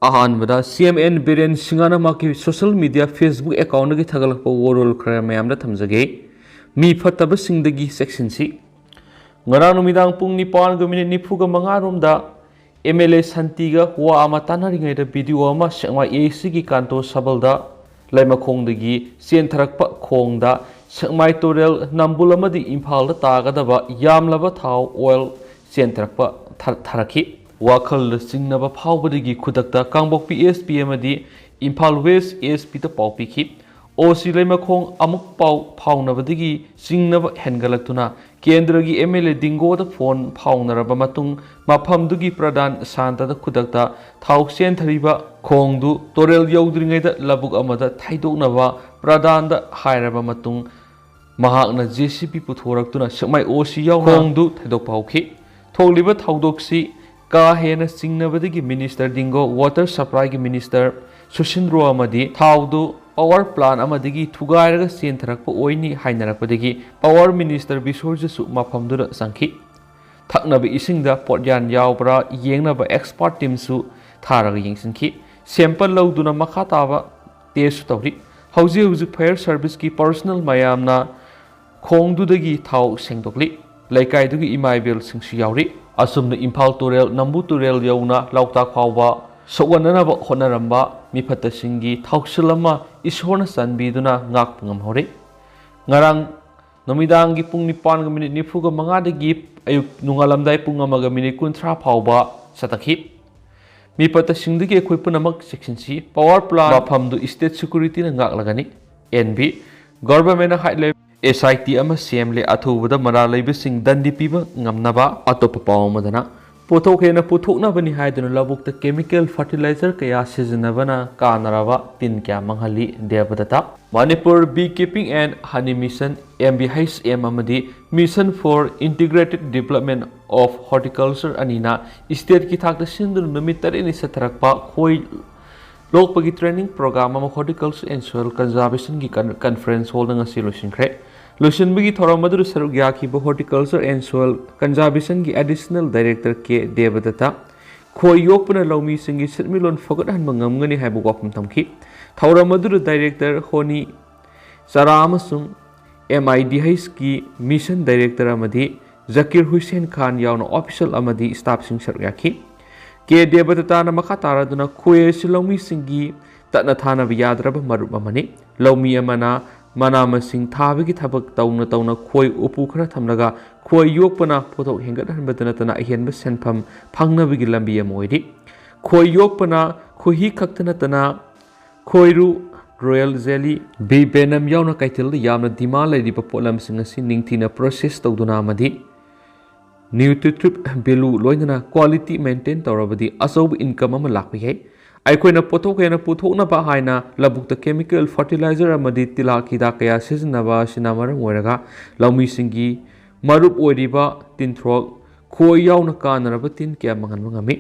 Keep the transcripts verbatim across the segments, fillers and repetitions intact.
ꯑꯍꯥꯟꯕꯗ ꯁꯤ M and Biren ꯁꯤꯡꯍꯅ ꯃꯍꯥꯛꯀꯤ ꯁꯣꯁꯤꯌꯦꯜ ꯃꯤꯗꯤꯌꯥ Facebook ꯑꯦꯀꯥꯎꯟꯗꯒꯤ ꯊꯥꯒꯠꯂꯛꯄ ꯋꯥꯔꯣꯜ ꯈꯔ ꯃꯌꯥꯝꯗ ꯊꯝꯖꯒꯦ꯫ ꯃꯤ ꯐꯠꯇꯕꯁꯤꯡꯗꯒꯤ ꯆꯦꯛꯁꯤꯟꯁꯤ꯫ ꯉꯔꯥꯡ ꯅꯨꯃꯤꯗꯥꯡ ꯄꯨꯡ ꯅꯤꯄꯥꯟꯒ ꯃꯤꯅꯤꯠ ꯅꯤꯐꯨꯒ ꯃꯉꯥ ꯔꯣꯝꯗ ꯑꯦꯝ ꯑꯦꯜ ꯑꯦ ꯁꯥꯟꯇꯤꯒ ꯋꯥ ꯑꯃ ꯇꯥꯟꯅꯔꯤꯉꯩꯗ ꯚꯤꯗꯤꯑꯣ ꯑꯃ ꯁꯦꯛꯃꯥꯏ ꯑꯦ ꯁꯤꯒꯤ ꯀꯥꯟꯇꯣ ꯁꯕꯜꯗ ꯂꯩꯃꯈꯣꯡꯗꯒꯤ ꯆꯦꯟꯊꯔꯛꯄ ꯈꯣꯡꯗ ꯁꯦꯛꯃꯥꯏ ꯇꯨꯔꯦꯜ ꯅꯝꯕꯨꯜ ꯑꯃꯗꯤ ꯏꯝꯐꯥꯜꯗ ꯇꯥꯒꯗꯕ ꯌꯥꯝꯂꯕ ꯊꯥꯎ ꯑꯣꯏꯜ ꯆꯦꯟꯊꯔꯛꯄ ꯊꯥ-, ꯊꯥꯔꯛꯈꯤ꯫ ꯋꯥꯈꯜꯗ ꯆꯤꯡꯅꯕ ꯐꯥꯎꯕꯗꯒꯤ ꯈꯨꯗꯛꯇ ꯀꯥꯡꯄꯣꯛꯄꯤ ꯑꯦꯁ ꯄꯤ ꯑꯃꯗꯤ ꯏꯝꯐꯥꯜ ꯋꯦꯁ ꯑꯦꯁ ꯄꯤꯗ ꯄꯥꯎ ꯄꯤꯈꯤ꯫ ꯑꯣ ꯁꯤ ꯂꯩꯃꯈꯣꯡ ꯑꯃꯨꯛ ꯄꯥꯎ ꯐꯥꯎꯅꯕꯗꯒꯤ ꯆꯤꯡꯅꯕ ꯍꯦꯟꯒꯠꯂꯛꯇꯨꯅ ꯀꯦꯟꯗ꯭ꯔꯒꯤ ꯑꯦꯝ ꯑꯦꯜ ꯑꯦ ꯗꯤꯡꯒꯣꯗ ꯐꯣꯟ ꯐꯥꯎꯅꯔꯕ ꯃꯇꯨꯡ ꯃꯐꯝꯗꯨꯒꯤ ꯄ꯭ꯔꯙꯥꯟ ꯁꯥꯟꯇꯗ ꯈꯨꯗꯛꯇ ꯊꯥꯎ ꯆꯦꯟꯊꯔꯤꯕ ꯈꯣꯡꯗꯨ ꯇꯨꯔꯦꯜ ꯌꯧꯗ꯭ꯔꯤꯉꯩꯗ ꯂꯧꯕꯨꯛ ꯑꯃꯗ ꯊꯩꯗꯣꯛꯅꯕ ꯄ꯭ꯔꯙꯥꯟꯗ ꯍꯥꯏꯔꯕ ꯃꯇꯨꯡ ꯃꯍꯥꯛꯅ ꯖꯦ ꯁꯤ ꯕꯤ ꯄꯨꯊꯣꯔꯛꯇꯨꯅ ꯁꯦꯛꯃꯥꯏ ꯑꯣ ꯁꯤ ꯌꯥꯎꯅ ꯈꯣꯡꯗꯨ ꯊꯩꯗꯣꯛꯄ ꯍꯧꯈꯤ꯫ ꯊꯣꯛꯂꯤꯕ ꯊꯧꯗꯣꯛꯁꯤ ꯀꯥ ꯍꯦꯟꯅ ꯆꯤꯡꯅꯕꯗꯒꯤ ꯃꯤꯅꯤꯁꯇꯔ ꯗꯤꯡꯒꯣ ꯋꯥꯇꯔ ꯁꯄ꯭ꯂꯥꯏꯒꯤ ꯃꯤꯅꯤꯁꯇꯔ ꯁꯨꯁꯤꯟꯗ꯭ꯔꯣ ꯑꯃꯗꯤ ꯊꯥꯎꯗꯨ ꯄꯋꯥꯔ ꯄ꯭ꯂꯥꯟ ꯑꯃꯗꯒꯤ ꯊꯨꯒꯥꯏꯔꯒ ꯆꯦꯟꯊꯔꯛꯄ ꯑꯣꯏꯅꯤ ꯍꯥꯏꯅꯔꯛꯄꯗꯒꯤ ꯄꯋꯥꯔ ꯃꯤꯅꯤꯁꯇꯔ ꯕꯤꯁꯣꯔꯖꯤꯠꯁꯨ ꯃꯐꯝꯗꯨꯗ ꯆꯪꯈꯤ꯫ ꯊꯛꯅꯕ ꯏꯁꯤꯡꯗ ꯄꯣꯠꯌꯥꯟ ꯌꯥꯎꯕ꯭ꯔꯥ ꯌꯦꯡꯅꯕ ꯑꯦꯛꯁꯄꯥꯔꯠ ꯇꯤꯝꯁꯨ ꯊꯥꯔꯒ ꯌꯦꯡꯁꯤꯟꯈꯤ꯫ ꯁꯦꯝꯄꯜ ꯂꯧꯗꯨꯅ ꯃꯈꯥ ꯇꯥꯕ ꯇꯦꯁꯁꯨ ꯇꯧꯔꯤ꯫ ꯍꯧꯖꯤꯛ ꯍꯧꯖꯤꯛ ꯐꯥꯌꯔ ꯁꯔꯚꯤꯁꯀꯤ ꯄꯔꯁꯣꯅꯦꯜ ꯃꯌꯥꯝꯅ ꯈꯣꯡꯗꯨꯗꯒꯤ ꯊꯥꯎ ꯁꯦꯡꯗꯣꯛꯂꯤ꯫ ꯂꯩꯀꯥꯏꯗꯨꯒꯤ ꯏꯃꯥ ꯏꯕꯦꯜꯁꯤꯡꯁꯨ ꯌꯥꯎꯔꯤ꯫ ꯑꯁꯨꯝꯅ ꯏꯝꯐꯥꯜ ꯇꯨꯔꯦꯜ, ꯅꯝꯕꯨ ꯇꯨꯔꯦꯜ ꯌꯧꯅ ꯂꯣꯛꯇꯥꯛ ꯐꯥꯎꯕ ꯁꯣꯛꯍꯟꯅꯅꯕ ꯍꯣꯠꯅꯔꯝꯕ ꯃꯤꯐꯠꯇꯁꯤꯡꯒꯤ ꯊꯧꯁꯤꯜ ꯑꯃ ꯏꯁꯣꯔꯅ ꯆꯥꯟꯕꯤꯗꯨꯅ ꯉꯥꯛꯄ ꯉꯝꯍꯧꯔꯤ꯫ ꯉꯔꯥꯡ ꯅꯨꯃꯤꯗꯥꯡꯒꯤ ꯄꯨꯡ ꯅꯤꯄꯥꯟꯒ ꯃꯤꯅꯤꯠ ꯅꯤꯐꯨꯒ ꯃꯉꯥꯗꯒꯤ ꯑꯌꯨꯛ ꯅꯣꯡꯉꯥꯜꯂꯝꯗꯥꯏ ꯄꯨꯡ ꯑꯃꯒ ꯃꯤꯅꯤꯠ ꯀꯨꯟꯊ꯭ꯔꯥ ꯐꯥꯎꯕ ꯆꯠꯊꯈꯤ꯫ ꯃꯤꯐꯠꯇꯁꯤꯡꯗꯒꯤ ꯑꯩꯈꯣꯏ ꯄꯨꯝꯅꯃꯛ ꯆꯦꯛꯁꯤꯟꯁꯤ꯫ ꯄꯋꯥꯔ ꯄ꯭ꯂꯥꯟ ꯃꯐꯝꯗꯨ ꯁ꯭ꯇꯦꯠ ꯁꯦꯀ꯭ꯌꯨꯔꯤꯇꯤꯅ ꯉꯥꯛꯂꯒꯅꯤ꯫ ꯑꯦꯟ ꯕꯤ, ꯒꯚꯔꯟꯃꯦꯟꯠꯅ ꯍꯥꯏꯂꯦ ꯑꯦꯁ ꯑꯥꯏ ꯇꯤ ꯑꯃ ꯁꯦꯝꯂꯦ꯫ ꯑꯊꯨꯕꯗ ꯃꯔꯥꯜ ꯂꯩꯕꯁꯤꯡ ꯗꯟꯗꯤ ꯄꯤꯕ ꯉꯝꯅꯕ꯫ ꯑꯇꯣꯞꯄ ꯄꯥꯎ ꯑꯃꯗꯅ, ꯄꯣꯠꯊꯣꯛ ꯍꯦꯟꯅ ꯄꯨꯊꯣꯛꯅꯕꯅꯤ ꯍꯥꯏꯗꯨꯅ ꯂꯧꯕꯨꯛꯇ ꯀꯦꯃꯤꯀꯦꯜ ꯐꯔꯇꯤꯂꯥꯏꯖꯔ ꯀꯌꯥ ꯁꯤꯖꯤꯟꯅꯕꯅ ꯀꯥꯟꯅꯔꯕ ꯇꯤꯟ ꯀꯌꯥ ꯃꯥꯡꯍꯜꯂꯤ꯫ Debdatta. Manipur Beekeeping and Honey Mission, M B H M ꯑꯃꯗꯤ Mission for Integrated Development of Horticulture ꯑꯅꯤꯅ ꯁ꯭ꯇꯦꯠꯀꯤ ꯊꯥꯛꯇ ꯁꯤꯟꯗꯨꯅ ꯅꯨꯃꯤꯠ ꯇꯔꯦꯠꯅꯤ ꯆꯠꯊꯔꯛꯄ ꯈꯣꯏ ꯂꯣꯛꯄꯒꯤ ꯇ꯭ꯔꯦꯅꯤꯡ ꯄ꯭ꯔꯣꯒ꯭ꯔꯥꯝ ꯑꯃ Horticulture and Soil Conservationꯒꯤ ꯀꯟ-, ꯀꯟꯐꯔꯦꯟꯁ ꯍꯣꯜꯗ ꯉꯁꯤ ꯂꯣꯏꯁꯤꯟꯈ꯭ꯔꯦ꯫ ꯂꯣꯏꯁꯤꯟꯕꯒꯤ ꯊꯧꯔꯝ ꯑꯗꯨꯗ ꯁꯔꯨꯛ ꯌꯥꯈꯤꯕ Horticulture and Soil Conservationꯒꯤ ꯑꯦꯗꯤꯁꯅꯦꯜ ꯗꯥꯏꯔꯦꯛꯇꯔ ꯀꯦ ꯗꯦꯕꯗꯠꯇ, ꯈꯣꯏ ꯌꯣꯛꯄꯅ ꯂꯧꯃꯤꯁꯤꯡꯒꯤ ꯁꯦꯟꯃꯤꯠꯂꯣꯟ ꯐꯒꯠꯍꯟꯕ ꯉꯝꯒꯅꯤ ꯍꯥꯏꯕ ꯋꯥꯐꯝ ꯊꯝꯈꯤ꯫ ꯊꯧꯔꯝ ꯑꯗꯨꯗ ꯗꯥꯏꯔꯦꯛꯇꯔ ꯍꯣꯅꯤ ꯆꯔꯥ ꯑꯃꯁꯨꯡ M I D H ꯀꯤ ꯃꯤꯁꯟ ꯗꯥꯏꯔꯦꯛꯇꯔ ꯑꯃꯗꯤ ꯖꯀꯤꯔ ꯍꯨꯏꯁꯦꯟ ꯈꯥꯟ ꯌꯥꯎꯅ ꯑꯣꯐꯤꯁꯤꯌꯦꯜ ꯑꯃꯗꯤ ꯁ꯭ꯇꯥꯐꯁꯤꯡ ꯁꯔꯨꯛ ꯌꯥꯈꯤ꯫ ꯀꯦ ꯗꯦꯕꯗꯠꯇꯥꯅ ꯃꯈꯥ ꯇꯥꯔꯗꯨꯅ ꯈꯣꯏ ꯑꯁꯤ ꯂꯧꯃꯤꯁꯤꯡꯒꯤ ꯇꯠꯅ ꯊꯥꯅꯕ ꯌꯥꯗ꯭ꯔꯕ ꯃꯔꯨꯞ ꯑꯃꯅꯤ꯫ ꯂꯧꯃꯤ ꯑꯃꯅ ꯃꯅꯥ ꯃꯁꯤꯡ ꯊꯥꯕꯒꯤ ꯊꯕꯛ ꯇꯧꯅ ꯇꯧꯅ ꯈꯣꯏ ꯎꯄꯨ ꯈꯔ ꯊꯝꯂꯒ ꯈꯣꯏ ꯌꯣꯛꯄꯅ ꯄꯣꯠꯊꯣꯛ ꯍꯦꯟꯒꯠꯍꯟꯕꯗ ꯅꯠꯇꯅ ꯑꯍꯦꯟꯕ ꯁꯦꯟꯐꯝ ꯐꯪꯅꯕꯒꯤ ꯂꯝꯕꯤ ꯑꯃ ꯑꯣꯏꯔꯤ꯫ ꯈꯣꯏ ꯌꯣꯛꯄꯅ ꯈꯣꯏꯍꯤ ꯈꯛꯇ ꯅꯠꯇꯅ ꯈꯣꯏꯔꯨ, ꯔꯣꯌꯦꯜ ꯖꯦꯂꯤ, ꯕꯤ ꯕꯦꯅꯝ ꯌꯥꯎꯅ ꯀꯩꯊꯦꯜꯗ ꯌꯥꯝꯅ ꯗꯤꯃꯥꯟ ꯂꯩꯔꯤꯕ ꯄꯣꯠꯂꯝꯁꯤꯡ ꯑꯁꯤ ꯅꯤꯡꯊꯤꯅ ꯄ꯭ꯔꯣꯁꯦꯁ ꯇꯧꯗꯨꯅ ꯑꯃꯗꯤ ꯅ꯭ꯌꯨꯇ꯭ꯔꯤꯇꯤꯚ ꯚꯦꯂꯨ ꯂꯣꯏꯅꯅ ꯀ꯭ꯋꯥꯂꯤꯇꯤ ꯃꯦꯟꯇꯦꯟ ꯇꯧꯔꯕꯗꯤ ꯑꯆꯧꯕ ꯏꯟꯀꯝ ꯑꯃ ꯂꯥꯛꯄ ꯌꯥꯏ꯫ ꯑꯩꯈꯣꯏꯅ ꯄꯣꯠꯊꯣꯛ ꯍꯦꯟꯅ ꯄꯨꯊꯣꯛꯅꯕ ꯍꯥꯏꯅ ꯂꯧꯕꯨꯛꯇ ꯀꯦꯃꯤꯀꯦꯜ ꯐꯔꯇꯤꯂꯥꯏꯖꯔ ꯑꯃꯗꯤ ꯇꯤꯜꯍꯥꯛ ꯍꯤꯗꯥꯛ ꯀꯌꯥ ꯁꯤꯖꯤꯟꯅꯕ ꯑꯁꯤꯅ ꯃꯔꯝ ꯑꯣꯏꯔꯒ ꯂꯧꯃꯤꯁꯤꯡꯒꯤ ꯃꯔꯨꯞ ꯑꯣꯏꯔꯤꯕ ꯇꯤꯟꯊ꯭ꯔꯣꯛ ꯈꯣꯏ ꯌꯥꯎꯅ ꯀꯥꯟꯅꯔꯕ ꯇꯤꯟ ꯀꯌꯥ ꯃꯥꯡꯍꯟꯕ ꯉꯝꯃꯤ꯫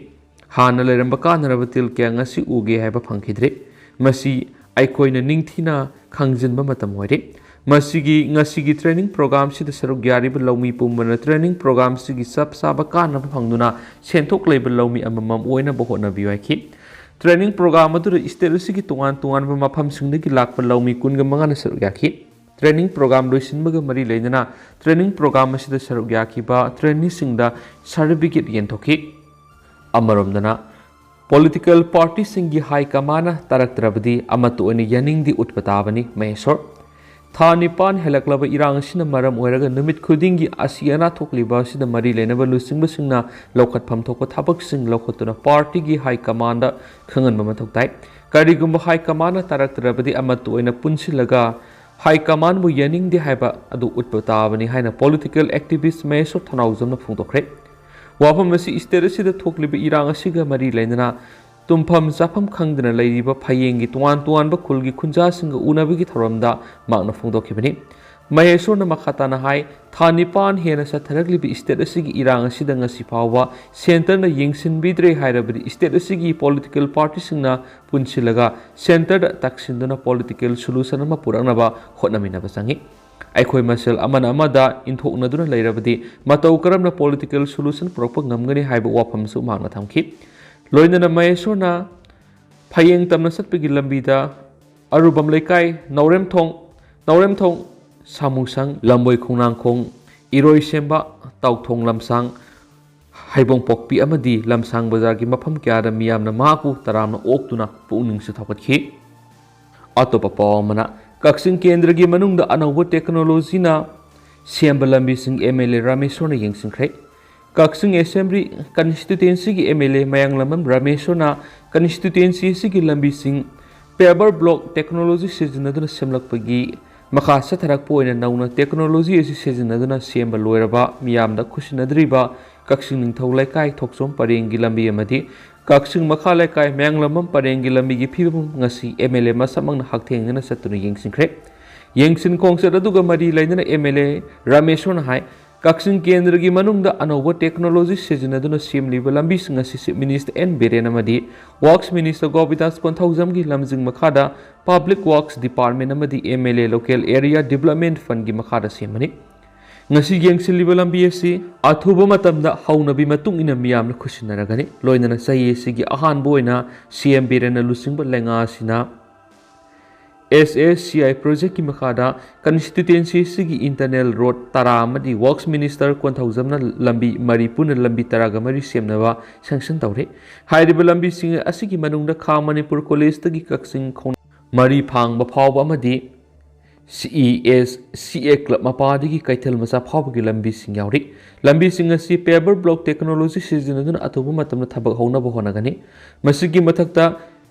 ꯍꯥꯟꯅ ꯂꯩꯔꯝꯕ ꯀꯥꯟꯅꯔꯕ ꯇꯤꯜ ꯀꯌꯥ ꯉꯁꯤ ꯎꯒꯦ ꯍꯥꯏꯕ ꯐꯪꯈꯤꯗ꯭ꯔꯦ꯫ ꯃꯁꯤ ꯑꯩꯈꯣꯏꯅ ꯅꯤꯡꯊꯤꯅ ꯈꯪꯖꯤꯟꯕ ꯃꯇꯝ ꯑꯣꯏꯔꯦ꯫ ꯃꯁꯤꯒꯤ, ꯉꯁꯤꯒꯤ ꯇ꯭ꯔꯦꯅꯤꯡ ꯄ꯭ꯔꯣꯒ꯭ꯔꯥꯝꯁꯤꯗ ꯁꯔꯨꯛ ꯌꯥꯔꯤꯕ ꯂꯧꯃꯤ ꯄꯨꯝꯕꯅ ꯇ꯭ꯔꯦꯅꯤꯡ ꯄ꯭ꯔꯣꯒ꯭ꯔꯥꯝꯁꯤꯒꯤ ꯆꯞ ꯆꯥꯕ ꯀꯥꯟꯅꯕ ꯐꯪꯗꯨꯅ ꯁꯦꯟꯊꯣꯛ ꯂꯩꯕ ꯂꯧꯃꯤ ꯑꯃꯃꯝ ꯑꯣꯏꯅꯕ ꯍꯣꯠꯅꯕꯤꯌꯨ ꯍꯥꯏꯈꯤ꯫ ꯇ꯭ꯔꯦꯅꯤꯡ ꯄ꯭ꯔꯣꯒ꯭ꯔꯥꯝ ꯑꯗꯨꯗ ꯁ꯭ꯇꯦꯠ ꯑꯁꯤꯒꯤ ꯇꯣꯉꯥꯟ ꯇꯣꯉꯥꯟꯕ ꯃꯐꯝꯁꯤꯡꯗꯒꯤ ꯂꯥꯛꯄ ꯂꯧꯃꯤ ꯀꯨꯟꯒ ꯃꯉꯥꯅ ꯁꯔꯨꯛ ꯌꯥꯈꯤ꯫ ꯇ꯭ꯔꯦꯅꯤꯡ ꯄ꯭ꯔꯣꯒ꯭ꯔꯥꯝ ꯂꯣꯏꯁꯤꯟꯕꯒ ꯃꯔꯤ ꯂꯩꯅꯅ ꯇ꯭ꯔꯦꯅꯤꯡ ꯄ꯭ꯔꯣꯒ꯭ꯔꯥꯝ ꯑꯁꯤꯗ ꯁꯔꯨꯛ ꯌꯥꯈꯤꯕ ꯇ꯭ꯔꯦꯅꯤꯁꯤꯡꯗ ꯁꯥꯔꯇꯤꯐꯤꯀꯦꯠ ꯌꯦꯟꯊꯣꯛꯈꯤ꯫ ꯑꯃꯔꯣꯝꯗꯅ ꯄꯣꯂꯤꯇꯤꯀꯦꯜ ꯄꯥꯔꯇꯤꯁꯤꯡꯒꯤ ꯍꯥꯏ ꯀꯃꯥꯟꯅ ꯇꯥꯔꯛꯇ꯭ꯔꯕꯗꯤ ꯑꯃꯠꯇ ꯑꯣꯏꯅ ꯌꯥꯅꯤꯡꯗꯤ ꯎꯠꯄ ꯇꯥꯕꯅꯤ꯫ ꯃꯍꯦꯁꯣꯔ, ꯊꯥ ꯅꯤꯄꯥꯟ ꯍꯦꯜꯂꯛꯂꯕ ꯏꯔꯥꯡ ꯑꯁꯤꯅ ꯃꯔꯝ ꯑꯣꯏꯔꯒ ꯅꯨꯃꯤꯠ ꯈꯨꯗꯤꯡꯒꯤ ꯑꯁꯤ ꯑꯅꯥ ꯊꯣꯛꯂꯤꯕ ꯑꯁꯤꯗ ꯃꯔꯤ ꯂꯩꯅꯕ ꯂꯨꯆꯤꯡꯕꯁꯤꯡꯅ ꯂꯧꯈꯠꯐꯝ ꯊꯣꯛꯄ ꯊꯕꯛꯁꯤꯡ ꯂꯧꯈꯠꯇꯨꯅ ꯄꯥꯔꯇꯤꯒꯤ ꯍꯥꯏ ꯀꯃꯥꯟꯗ ꯈꯪꯍꯟꯕ ꯃꯊꯧ ꯇꯥꯏ꯫ ꯀꯔꯤꯒꯨꯝꯕ ꯍꯥꯏ ꯀꯃꯥꯟꯅ ꯇꯥꯔꯛꯇ꯭ꯔꯕꯗꯤ ꯑꯃꯠꯇ ꯑꯣꯏꯅ ꯄꯨꯟꯁꯤꯜꯂꯒ ꯍꯥꯏ ꯀꯃꯥꯟꯕꯨ ꯌꯥꯅꯤꯡꯗꯦ ꯍꯥꯏꯕ ꯑꯗꯨ ꯎꯠꯄ ꯇꯥꯕꯅꯤ ꯍꯥꯏꯅ ꯄꯣꯂꯤꯇꯤꯀꯦꯜ ꯑꯦꯛꯇꯤꯚꯤꯁ꯭ꯠ ꯃꯍꯦꯁꯣꯔ ꯊꯅꯥꯎꯖꯝꯅ ꯐꯣꯡꯗꯣꯛꯈ꯭ꯔꯦ꯫ ꯋꯥꯐꯝ ꯑꯁꯤ ꯁ꯭ꯇꯦꯠ ꯑꯁꯤꯗ ꯊꯣꯛꯂꯤꯕ ꯏꯔꯥꯡ ꯑꯁꯤꯒ ꯃꯔꯤ ꯂꯩꯅꯅ ꯇꯨꯝꯐꯝ ꯆꯥꯐꯝ ꯈꯪꯗꯅ ꯂꯩꯔꯤꯕ ꯐꯌꯦꯡꯒꯤ ꯇꯣꯉꯥꯟ ꯇꯣꯉꯥꯟꯕ ꯈꯨꯜꯒꯤ ꯈꯨꯟꯖꯥꯁꯤꯡꯒ ꯎꯅꯕꯒꯤ ꯊꯧꯔꯝꯗ ꯃꯍꯥꯛꯅ ꯐꯣꯡꯗꯣꯛꯈꯤꯕꯅꯤ꯫ ꯃꯍꯦꯁꯣꯔꯅ ꯃꯈꯥ ꯇꯥꯅ ꯍꯥꯏ, ꯊꯥ ꯅꯤꯄꯥꯟ ꯍꯦꯟꯅ ꯆꯠꯊꯔꯛꯂꯤꯕ ꯁ꯭ꯇꯦꯠ ꯑꯁꯤꯒꯤ ꯏꯔꯥꯡ ꯑꯁꯤꯗ ꯉꯁꯤ ꯐꯥꯎꯕ ꯁꯦꯟꯇꯔꯅ ꯌꯦꯡꯁꯤꯟꯕꯤꯗ꯭ꯔꯦ ꯍꯥꯏꯔꯕꯗꯤ ꯁ꯭ꯇꯦꯠ ꯑꯁꯤꯒꯤ ꯄꯣꯂꯤꯇꯤꯀꯦꯜ ꯄꯥꯔꯇꯤꯁꯤꯡꯅ ꯄꯨꯟꯁꯤꯜꯂꯒ ꯁꯦꯟꯇꯔꯗ ꯇꯛꯁꯤꯟꯗꯨꯅ ꯄꯣꯂꯤꯇꯤꯀꯦꯜ ꯁꯣꯂꯨꯁꯟ ꯑꯃ ꯄꯨꯔꯛꯅꯕ ꯍꯣꯠꯅꯃꯤꯟꯅꯕ ꯆꯪꯏ꯫ ꯑꯩꯈꯣꯏ ꯃꯁꯦꯜ ꯑꯃꯅ ꯑꯃꯗ ꯏꯟꯊꯣꯛꯅꯗꯨꯅ ꯂꯩꯔꯕꯗꯤ ꯃꯇꯧ ꯀꯔꯝꯅ political solution ꯄꯨꯔꯛꯄ ꯉꯝꯒꯅꯤ ꯍꯥꯏꯕ ꯋꯥꯐꯝꯁꯨ ꯃꯍꯥꯛꯅ ꯊꯝꯈꯤ꯫ ꯂꯣꯏꯅꯅ ꯃꯍꯦꯁ꯭ꯋꯔꯅ ꯐꯌꯦꯡ ꯇꯝꯅ ꯆꯠꯄꯒꯤ ꯂꯝꯕꯤꯗ ꯑꯔꯨꯕꯝ ꯂꯩꯀꯥꯏ, ꯅꯥꯎꯔꯦꯝꯊꯣꯡ, ꯅꯥꯎꯔꯦꯝꯊꯣꯡ, ꯁꯥꯃꯨꯁꯪ, ꯂꯝꯕꯣꯏ ꯈꯣꯡꯅꯥꯡꯈꯣꯡ, ꯏꯔꯣꯏꯁꯦꯝꯕ, ꯇꯥꯎꯊꯣꯡ ꯂꯝꯁꯥꯡ, ꯍꯩꯕꯣꯡꯄꯣꯛꯄꯤ ꯑꯃꯗꯤ ꯂꯝꯁꯥꯡ ꯕꯖꯥꯔꯒꯤ ꯃꯐꯝ ꯀꯌꯥꯗ ꯃꯤꯌꯥꯝꯅ ꯃꯍꯥꯛꯄꯨ ꯇꯔꯥꯝꯅ ꯑꯣꯛꯇꯨꯅ ꯄꯨꯛꯅꯤꯡꯁꯨ ꯊꯧꯒꯠꯈꯤ꯫ ꯑꯇꯣꯞꯄ ꯄꯥꯎ ꯑꯃꯅ, ꯀꯛꯆꯤꯡ ꯀꯦꯟꯗ꯭ꯔꯒꯤ ꯃꯅꯨꯡꯗ ꯑꯅꯧꯕ technologyꯅ ꯁꯦꯝꯕ ꯂꯝꯕꯤꯁꯤꯡ MLA ꯔꯥꯃꯦꯁ꯭ꯋꯔꯅ ꯌꯦꯡꯁꯤꯟꯈ꯭ꯔꯦ꯫ ꯀꯛꯆꯤꯡ Assembly constituencyꯒꯤ MLA ꯃꯌꯥꯡꯂꯝꯕꯝ ꯔꯥꯃꯦꯁ꯭ꯋꯔꯅ constituency ꯑꯁꯤꯒꯤ ꯂꯝꯕꯤꯁꯤꯡ paver block technology ꯁꯤꯖꯤꯟꯅꯗꯨꯅ ꯁꯦꯝꯂꯛꯄꯒꯤ ꯃꯈꯥ ꯆꯠꯊꯔꯛꯄ ꯑꯣꯏꯅ ꯅꯧꯅ technology ꯑꯁꯤ ꯁꯤꯖꯤꯟꯅꯗꯨꯅ ꯁꯦꯝꯕ ꯂꯣꯏꯔꯕ, ꯃꯤꯌꯥꯝꯗ ꯈꯨꯠꯁꯤꯟꯅꯗ꯭ꯔꯤꯕ ꯀꯛꯆꯤꯡ ꯅꯤꯡꯊꯧ ꯂꯩꯀꯥꯏ ꯊꯣꯛꯆꯣꯝ ꯄꯔꯦꯡꯒꯤ ꯂꯝꯕꯤ ꯑꯃꯗꯤ ꯀꯛꯆꯤꯡ ꯃꯈꯥ ꯂꯩꯀꯥꯏ ꯃꯌꯥꯡꯂꯝꯕꯝ ꯄꯔꯦꯡꯒꯤ ꯂꯝꯕꯤꯒꯤ ꯐꯤꯕꯝ ꯉꯁꯤ MLA ꯃꯁꯥꯃꯛꯅ ꯍꯛꯊꯦꯡꯅꯅ ꯆꯠꯇꯨꯅ ꯌꯦꯡꯁꯤꯟꯈ꯭ꯔꯦ꯫ ꯌꯦꯡꯁꯤꯟ ꯈꯣꯡꯆꯠ ꯑꯗꯨꯒ ꯃꯔꯤ ꯂꯩꯅꯅ MLA ꯔꯥꯃꯦꯁ꯭ꯋꯔꯅ ꯍꯥꯏ, ꯀꯛꯆꯤꯡ ꯀꯦꯟꯗ꯭ꯔꯒꯤ ꯃꯅꯨꯡꯗ ꯑꯅꯧꯕ technology ꯁꯤꯖꯤꯟꯅꯗꯨꯅ ꯁꯦꯝꯂꯤꯕ ꯂꯝꯕꯤꯁꯤꯡ ꯑꯁꯤ Chief Minister ꯑꯦꯟ ꯕꯤꯔꯦꯟ ꯑꯃꯗꯤ Works Minister ꯒꯣꯄꯤꯗꯥꯁ ꯀꯣꯟꯊꯧꯖꯝꯒꯤ ꯂꯝꯖꯤꯡ ꯃꯈꯥꯗ Public Works Department ꯑꯃꯗꯤ MLA Local Area Development Fundꯒꯤ ꯃꯈꯥꯗ ꯁꯦꯝꯕꯅꯤ꯫ ꯉꯁꯤ ꯌꯦꯡꯁꯤꯜꯂꯤꯕ ꯂꯝꯕꯤ ꯑꯁꯤ ꯑꯊꯨꯕ ꯃꯇꯝꯗ ꯍꯧꯅꯕꯤ ꯃꯇꯨꯡ ꯏꯟꯅ ꯃꯤꯌꯥꯝꯅ ꯈꯨꯠꯁꯤꯟꯅꯔꯒꯅꯤ꯫ ꯂꯣꯏꯅꯅ ꯆꯍꯤ ꯑꯁꯤꯒꯤ ꯑꯍꯥꯟꯕ ꯑꯣꯏꯅ CM ꯕꯤꯔꯦꯟꯅ ꯂꯨꯆꯤꯡꯕ ꯂꯩꯉꯥꯛ ꯑꯁꯤꯅ SACI projectꯀꯤ ꯃꯈꯥꯗ constituency ꯑꯁꯤꯒꯤ internal road ꯇꯔꯥ ꯑꯃꯗꯤ Works Minister ꯀꯣꯟꯊꯧꯖꯝꯅ ꯂꯝꯕꯤ ꯃꯔꯤ ꯄꯨꯟꯅ ꯂꯝꯕꯤ ꯇꯔꯥꯒ ꯃꯔꯤ ꯁꯦꯝꯅꯕ sanction ꯇꯧꯔꯦ꯫ ꯍꯥꯏꯔꯤꯕ ꯂꯝꯕꯤꯁꯤꯡ ꯑꯁꯤꯒꯤ ꯃꯅꯨꯡꯗ ꯈꯥ ꯃꯅꯤꯄꯨꯔ ꯀꯣꯂꯦꯖꯇꯒꯤ ꯀꯛꯆꯤꯡ ꯈꯣꯡ-, ꯃꯔꯤ ꯐꯥꯡꯕ ꯐꯥꯎꯕ ꯑꯃꯗꯤ CES, CA club ꯃꯄꯥꯗꯒꯤ ꯀꯩꯊꯦꯜ ꯃꯆꯥ ꯐꯥꯎꯕꯒꯤ ꯂꯝꯕꯤꯁꯤꯡ ꯌꯥꯎꯔꯤ꯫ ꯂꯝꯕꯤꯁꯤꯡ ꯑꯁꯤ paver block technology ꯁꯤꯖꯤꯟꯅꯗꯨꯅ ꯑꯊꯨꯕ ꯃꯇꯝꯗ ꯊꯕꯛ ꯍꯧꯅꯕ ꯍꯣꯠꯅꯒꯅꯤ꯫ ꯃꯁꯤꯒꯤ ꯃꯊꯛꯇ,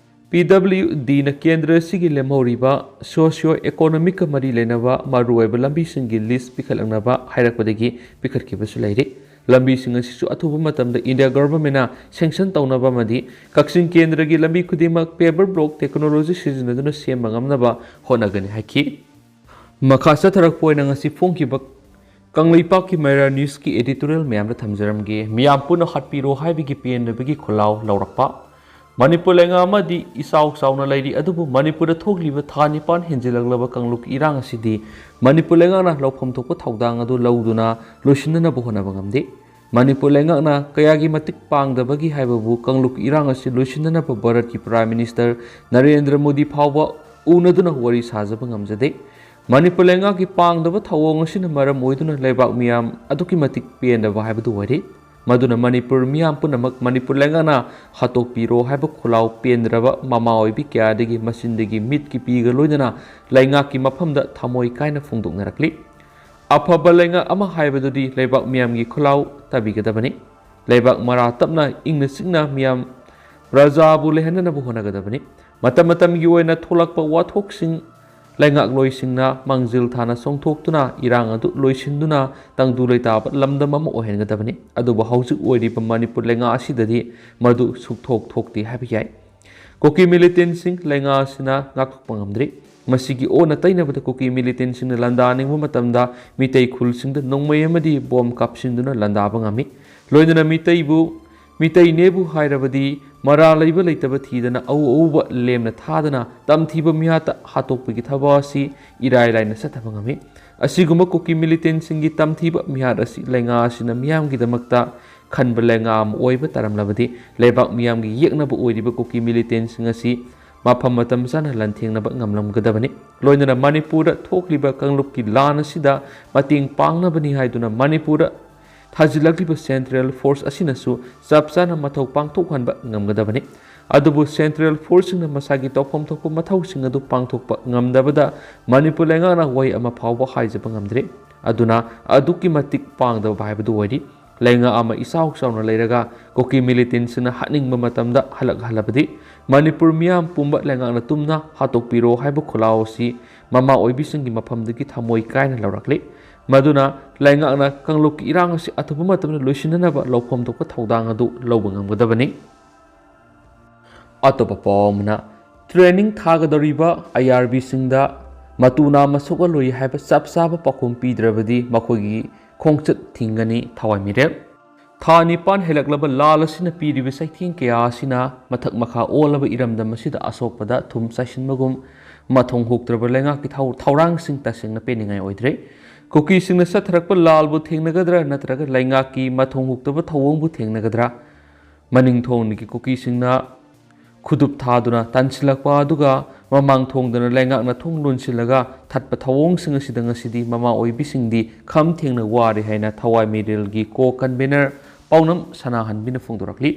PWDꯅ ꯀꯦꯟꯗ꯭ꯔ ꯑꯁꯤꯒꯤ ꯂꯦꯝꯍꯧꯔꯤꯕ socio economicꯀ ꯃꯔꯤ ꯂꯩꯅꯕ ꯃꯔꯨꯑꯣꯏꯕ ꯂꯝꯕꯤꯁꯤꯡꯒꯤ list ꯄꯤꯈꯠꯂꯛꯅꯕ ꯍꯥꯏꯔꯛꯄꯗꯒꯤ ꯄꯤꯈꯠꯈꯤꯕꯁꯨ ꯂꯩꯔꯤ꯫ ꯂꯝꯕꯤꯁꯤꯡ ꯑꯁꯤꯁꯨ ꯑꯊꯨꯕ ꯃꯇꯝꯗ India Governmentꯅ sanction ꯇꯧꯅꯕ ꯑꯃꯗꯤ ꯀꯛꯆꯤꯡ ꯀꯦꯟꯗ꯭ꯔꯒꯤ ꯂꯝꯕꯤ ꯈꯨꯗꯤꯡꯃꯛ paver block technology ꯁꯤꯖꯤꯟꯅꯗꯨꯅ ꯁꯦꯝꯕ ꯉꯝꯅꯕ ꯍꯣꯠꯅꯒꯅꯤ ꯍꯥꯏꯈꯤ꯫ ꯃꯈꯥ ꯆꯠꯊꯔꯛꯄ ꯑꯣꯏꯅ ꯉꯁꯤ ꯐꯣꯡꯈꯤꯕ ꯀꯪꯂꯩꯄꯥꯛꯀꯤ ꯃꯩꯔꯥ newsꯀꯤ editorial ꯃꯌꯥꯝꯗ ꯊꯝꯖꯔꯝꯒꯦ꯫ ꯃꯤꯌꯥꯝ ꯄꯨꯟꯅ ꯍꯥꯠꯄꯤꯔꯣ ꯍꯥꯏꯕꯒꯤ ꯄꯦꯟꯗꯕꯒꯤ ꯈꯣꯜꯂꯥꯎ ꯂꯧꯔꯛꯄ꯫ ꯃꯅꯤꯄꯨꯔ ꯂꯩꯉꯥꯛ ꯑꯃꯗꯤ ꯏꯆꯥꯎ ꯆꯥꯎꯅ ꯂꯩꯔꯤ, ꯑꯗꯨꯕꯨ ꯃꯅꯤꯄꯨꯔꯗ ꯊꯣꯛꯂꯤꯕ ꯊꯥ ꯅꯤꯄꯥꯟ ꯍꯦꯟꯖꯤꯜꯂꯛꯂꯕ ꯀꯥꯡꯂꯨꯞꯀꯤ ꯏꯔꯥꯡ ꯑꯁꯤꯗꯤ ꯃꯅꯤꯄꯨꯔ ꯂꯩꯉꯥꯛꯅ ꯂꯧꯐꯝ ꯊꯣꯛꯄ ꯊꯧꯗꯥꯡ ꯑꯗꯨ ꯂꯧꯗꯨꯅ ꯂꯣꯏꯁꯤꯟꯅꯅꯕ ꯍꯣꯠꯅꯕ ꯉꯝꯗꯦ꯫ ꯃꯅꯤꯄꯨꯔ ꯂꯩꯉꯥꯛꯅ ꯀꯌꯥꯒꯤ ꯃꯇꯤꯛ ꯄꯥꯡꯗꯕꯒꯤ ꯍꯥꯏꯕꯕꯨ ꯀꯥꯡꯂꯨꯞꯀꯤ ꯏꯔꯥꯡ ꯑꯁꯤ ꯂꯣꯏꯁꯤꯟꯅꯅꯕ ꯚꯥꯔꯠꯀꯤ Prime Minister ꯅꯔꯦꯟꯗ꯭ꯔ ꯃꯣꯗꯤ ꯐꯥꯎꯕ ꯎꯅꯗꯨꯅ ꯋꯥꯔꯤ ꯁꯥꯖꯕ ꯉꯝꯖꯗꯦ꯫ ꯃꯅꯤꯄꯨꯔ ꯂꯩꯉꯥꯛꯀꯤ ꯄꯥꯡꯗꯕ ꯊꯧꯑꯣꯡ ꯑꯁꯤꯅ ꯃꯔꯝ ꯑꯣꯏꯗꯨꯅ ꯂꯩꯕꯥꯛ ꯃꯤꯌꯥꯝ ꯑꯗꯨꯛꯀꯤ ꯃꯇꯤꯛ ꯄꯦꯟꯗꯕ ꯍꯥꯏꯕꯗꯨ ꯑꯣꯏꯔꯦ꯫ ꯃꯗꯨꯅ ꯃꯅꯤꯄꯨꯔ ꯃꯤꯌꯥꯝ ꯄꯨꯝꯅꯃꯛ ꯃꯅꯤꯄꯨꯔ ꯂꯩꯉꯥꯛꯅ ꯍꯥꯠꯇꯣꯛꯄꯤꯔꯣ ꯍꯥꯏꯕ ꯈꯣꯜꯂꯥꯎ ꯄꯦꯟꯗ꯭ꯔꯕ ꯃꯃꯥ ꯑꯣꯏꯕꯤ ꯀꯌꯥꯗꯒꯤ ꯃꯆꯤꯟꯗꯒꯤ ꯃꯤꯠꯀꯤ ꯄꯤꯒ ꯂꯣꯏꯅꯅ ꯂꯩꯉꯥꯛꯀꯤ ꯃꯐꯝꯗ ꯊꯃꯣꯏ ꯀꯥꯏꯅ ꯐꯣꯡꯗꯣꯛꯅꯔꯛꯂꯤ꯫ ꯑꯐꯕ ꯂꯩꯉꯥꯛ ꯑꯃ ꯍꯥꯏꯕꯗꯨꯗꯤ ꯂꯩꯕꯥꯛ ꯃꯤꯌꯥꯝꯒꯤ ꯈꯣꯜꯂꯥꯎ ꯇꯥꯕꯤꯒꯗꯕꯅꯤ꯫ ꯂꯩꯕꯥꯛ ꯃꯔꯥ ꯇꯞꯅ ꯏꯪꯅ ꯆꯤꯛꯅ ꯃꯤꯌꯥꯝ ꯄ꯭ꯔꯖꯥꯕꯨ ꯂꯩꯍꯟꯅꯅꯕ ꯍꯣꯠꯅꯒꯗꯕꯅꯤ꯫ ꯃꯇꯝ ꯃꯇꯝꯒꯤ ꯑꯣꯏꯅ ꯊꯣꯛꯂꯛꯄ ꯋꯥꯊꯣꯛꯁꯤꯡ ꯂꯩꯉꯥꯛꯂꯣꯏꯁꯤꯡꯅ ꯃꯥꯡꯖꯤꯜ ꯊꯥꯅ ꯆꯣꯡꯊꯣꯛꯇꯨꯅ ꯏꯔꯥꯡ ꯑꯗꯨ ꯂꯣꯏꯁꯤꯟꯗꯨꯅ ꯇꯪꯗꯨ ꯂꯩꯇꯥꯕ ꯂꯝꯗꯝ ꯑꯃ ꯑꯣꯏꯍꯟꯒꯗꯕꯅꯤ꯫ ꯑꯗꯨꯕꯨ ꯍꯧꯖꯤꯛ ꯑꯣꯏꯔꯤꯕ ꯃꯅꯤꯄꯨꯔ ꯂꯩꯉꯥꯛ ꯑꯁꯤꯗꯗꯤ ꯃꯗꯨ ꯁꯨꯛꯊꯣꯛ ꯊꯣꯛꯇꯦ ꯍꯥꯏꯕ ꯌꯥꯏ꯫ ꯀꯨꯀꯤ militantꯁꯤꯡ ꯂꯩꯉꯥꯛ ꯑꯁꯤꯅ ꯉꯥꯛꯊꯣꯛꯄ ꯉꯝꯗ꯭ꯔꯤ꯫ ꯃꯁꯤꯒꯤ ꯑꯣꯟꯅ ꯇꯩꯅꯕꯗ ꯀꯨꯀꯤ militantꯁꯤꯡꯅ ꯂꯥꯟꯗꯥꯅꯤꯡꯕ ꯃꯇꯝꯗ ꯃꯤꯇꯩ ꯈꯨꯜꯁꯤꯡꯗ ꯅꯣꯡꯃꯩ ꯑꯃꯗꯤ ꯕꯣꯝ ꯀꯥꯞꯁꯤꯟꯗꯨꯅ ꯂꯥꯟꯗꯥꯕ ꯉꯝꯃꯤ꯫ ꯂꯣꯏꯅꯅ ꯃꯤꯇꯩꯕꯨ, ꯃꯤꯇꯩꯅꯦꯕꯨ ꯍꯥꯏꯔꯕꯗꯤ ꯃꯔꯥ ꯂꯩꯕ ꯂꯩꯇꯕ ꯊꯤꯗꯅ ꯑꯎ ꯑꯎꯕ ꯂꯦꯝꯅ ꯊꯥꯗꯅ ꯇꯝꯊꯤꯕ ꯃꯤꯍꯥꯠꯇ ꯍꯥꯠꯇꯣꯛꯄꯒꯤ ꯊꯕꯛ ꯑꯁꯤ ꯏꯔꯥꯏ ꯂꯥꯏꯅ ꯆꯠꯊꯕ ꯉꯝꯃꯤ꯫ ꯑꯁꯤꯒꯨꯝꯕ ꯀꯨꯀꯤ militantꯁꯤꯡꯒꯤ ꯇꯝꯊꯤꯕ ꯃꯤꯍꯥꯠ ꯑꯁꯤ ꯂꯩꯉꯥꯛ ꯑꯁꯤꯅ ꯃꯤꯌꯥꯝꯒꯤꯗꯃꯛꯇ ꯈꯟꯕ ꯂꯩꯉꯥꯛ ꯑꯃ ꯑꯣꯏꯕ ꯇꯥꯔꯝꯂꯕꯗꯤ ꯂꯩꯕꯥꯛ ꯃꯤꯌꯥꯝꯒꯤ ꯌꯦꯛꯅꯕ ꯑꯣꯏꯔꯤꯕ ꯀꯨꯀꯤ militantꯁꯤꯡ ꯑꯁꯤ ꯃꯐꯝ ꯃꯇꯝ ꯆꯥꯅ ꯂꯥꯟꯊꯦꯡꯅꯕ ꯉꯝꯂꯝꯒꯗꯕꯅꯤ꯫ ꯂꯣꯏꯅꯅ ꯃꯅꯤꯄꯨꯔꯗ ꯊꯣꯛꯂꯤꯕ ꯀꯥꯡꯂꯨꯞꯀꯤ ꯂꯥꯟ ꯑꯁꯤꯗ ꯃꯇꯦꯡ ꯄꯥꯡꯅꯕꯅꯤ ꯍꯥꯏꯗꯨꯅ ꯃꯅꯤꯄꯨꯔꯗ ꯊꯥꯖꯤꯜꯂꯛꯂꯤꯕ central force ꯑꯁꯤꯅꯁꯨ ꯆꯞ ꯆꯥꯅ ꯃꯊꯧ ꯄꯥꯡꯊꯣꯛꯍꯟꯕ ꯉꯝꯒꯗꯕꯅꯤ꯫ ꯑꯗꯨꯕꯨ central forceꯁꯤꯡꯅ ꯃꯁꯥꯒꯤ ꯇꯧꯐꯝ ꯊꯣꯛꯄ ꯃꯊꯧꯁꯤꯡ ꯑꯗꯨ ꯄꯥꯡꯊꯣꯛꯄ ꯉꯝꯗꯕꯗ ꯃꯅꯤꯄꯨꯔ ꯂꯩꯉꯥꯛꯅ ꯋꯥꯍꯩ ꯑꯃ ꯐꯥꯎꯕ ꯍꯥꯏꯖꯕ ꯉꯝꯗ꯭ꯔꯤ꯫ ꯑꯗꯨꯅ ꯑꯗꯨꯛꯀꯤ ꯃꯇꯤꯛ ꯄꯥꯡꯗꯕ ꯍꯥꯏꯕꯗꯨ ꯑꯣꯏꯔꯤ꯫ ꯂꯩꯉꯥꯛ ꯑꯃ ꯏꯆꯥꯎ ꯆꯥꯎꯅ ꯂꯩꯔꯒ ꯀꯨꯀꯤ militantꯁꯤꯡꯅ ꯍꯥꯠꯅꯤꯡꯕ ꯃꯇꯝꯗ ꯍꯜꯂꯛꯍꯜꯂꯕꯗꯤ ꯃꯅꯤꯄꯨꯔ ꯃꯤꯌꯥꯝ ꯄꯨꯝꯕ ꯂꯩꯉꯥꯛꯅ ꯇꯨꯝꯅ ꯍꯥꯠꯇꯣꯛꯄꯤꯔꯣ ꯍꯥꯏꯕ ꯈꯣꯜꯂꯥꯎ ꯑꯁꯤ ꯃꯃꯥ ꯑꯣꯏꯕꯤꯁꯤꯡꯒꯤ ꯃꯐꯝꯗꯒꯤ ꯊꯃꯣꯏ ꯀꯥꯏꯅ ꯂꯧꯔꯛꯂꯤ꯫ ꯃꯗꯨꯅ ꯂꯩꯉꯥꯛꯅ ꯀꯥꯡꯂꯨꯞꯀꯤ ꯏꯔꯥꯡ ꯑꯁꯤ ꯑꯊꯨꯕ ꯃꯇꯝꯗ ꯂꯣꯏꯁꯤꯟꯅꯅꯕ ꯂꯧꯐꯝ ꯊꯣꯛꯄ ꯊꯧꯗꯥꯡ ꯑꯗꯨ ꯂꯧꯕ ꯉꯝꯒꯗꯕꯅꯤ꯫ ꯑꯇꯣꯞꯄ ꯄꯥꯎ ꯑꯃꯅ, training ꯊꯥꯒꯗꯧꯔꯤꯕ IRBꯁꯤꯡꯗ ꯃꯇꯨ ꯅꯥꯝꯃ ꯁꯣꯛꯍꯜꯂꯣꯏ ꯍꯥꯏꯕ ꯆꯞ ꯆꯥꯕ ꯄꯥꯎꯈꯨꯝ ꯄꯤꯗ꯭ꯔꯕꯗꯤ ꯃꯈꯣꯏꯒꯤ ꯈꯣꯡꯆꯠ ꯊꯤꯡꯒꯅꯤ ꯊꯋꯥꯏ ꯃꯤꯔꯦꯞ꯫ ꯊꯥ ꯅꯤꯄꯥꯟ ꯍꯦꯜꯂꯛꯂꯕ ꯂꯥꯜ ꯑꯁꯤꯅ ꯄꯤꯔꯤꯕ ꯆꯩꯊꯦꯡ ꯀꯌꯥ ꯑꯁꯤꯅ ꯃꯊꯛ ꯃꯈꯥ ꯑꯣꯜꯂꯕ ꯏꯔꯝꯗꯝ ꯑꯁꯤꯗ ꯑꯁꯣꯛꯄꯗ ꯊꯨꯝ ꯆꯥꯏꯁꯤꯟꯕꯒꯨꯝ ꯃꯊꯣꯡ ꯍꯨꯛꯇ꯭ꯔꯕ ꯂꯩꯉꯥꯛꯀꯤ ꯊꯧ-, ꯊꯧꯔꯥꯡꯁꯤꯡ ꯇꯁꯦꯡꯅ ꯄꯦꯟꯅꯤꯡꯉꯥꯏ ꯑꯣꯏꯗ꯭ꯔꯦ꯫ ꯀꯨꯀꯤꯁꯤꯡꯅ ꯆꯠꯊꯔꯛꯄ ꯂꯥꯜꯕꯨ ꯊꯦꯡꯅꯒꯗ꯭ꯔꯥ ꯅꯠꯇ꯭ꯔꯒ ꯂꯩꯉꯥꯛꯀꯤ ꯃꯊꯣꯡ ꯍꯨꯛꯇꯕ ꯊꯧꯑꯣꯡꯕꯨ ꯊꯦꯡꯅꯒꯗ꯭ꯔꯥ? ꯃꯅꯤꯡ ꯊꯣꯡꯗꯒꯤ ꯀꯨꯀꯤꯁꯤꯡꯅ ꯈꯨꯗꯨꯞ ꯊꯥꯗꯨꯅ ꯇꯥꯟꯁꯤꯜꯂꯛꯄ ꯑꯗꯨꯒ ꯃꯃꯥꯡ ꯊꯣꯡꯗꯅ ꯂꯩꯉꯥꯛꯅ ꯊꯣꯡ ꯂꯣꯟꯁꯤꯜꯂꯒ ꯊꯠꯄ ꯊꯧꯑꯣꯡꯁꯤꯡ ꯑꯁꯤꯗ ꯉꯁꯤꯗꯤ ꯃꯃꯥ ꯑꯣꯏꯕꯤꯁꯤꯡꯗꯤ ꯈꯝ ꯊꯦꯡꯅ ꯋꯥꯔꯦ ꯍꯥꯏꯅ ꯊꯋꯥꯏ ꯃꯤꯔꯦꯜꯒꯤ ꯀꯣ ꯀꯟꯚꯦꯅꯔ ꯄꯥꯎꯅꯝ ꯁꯅꯥꯍꯟꯕꯤꯅ ꯐꯣꯡꯗꯣꯔꯛꯂꯤ꯫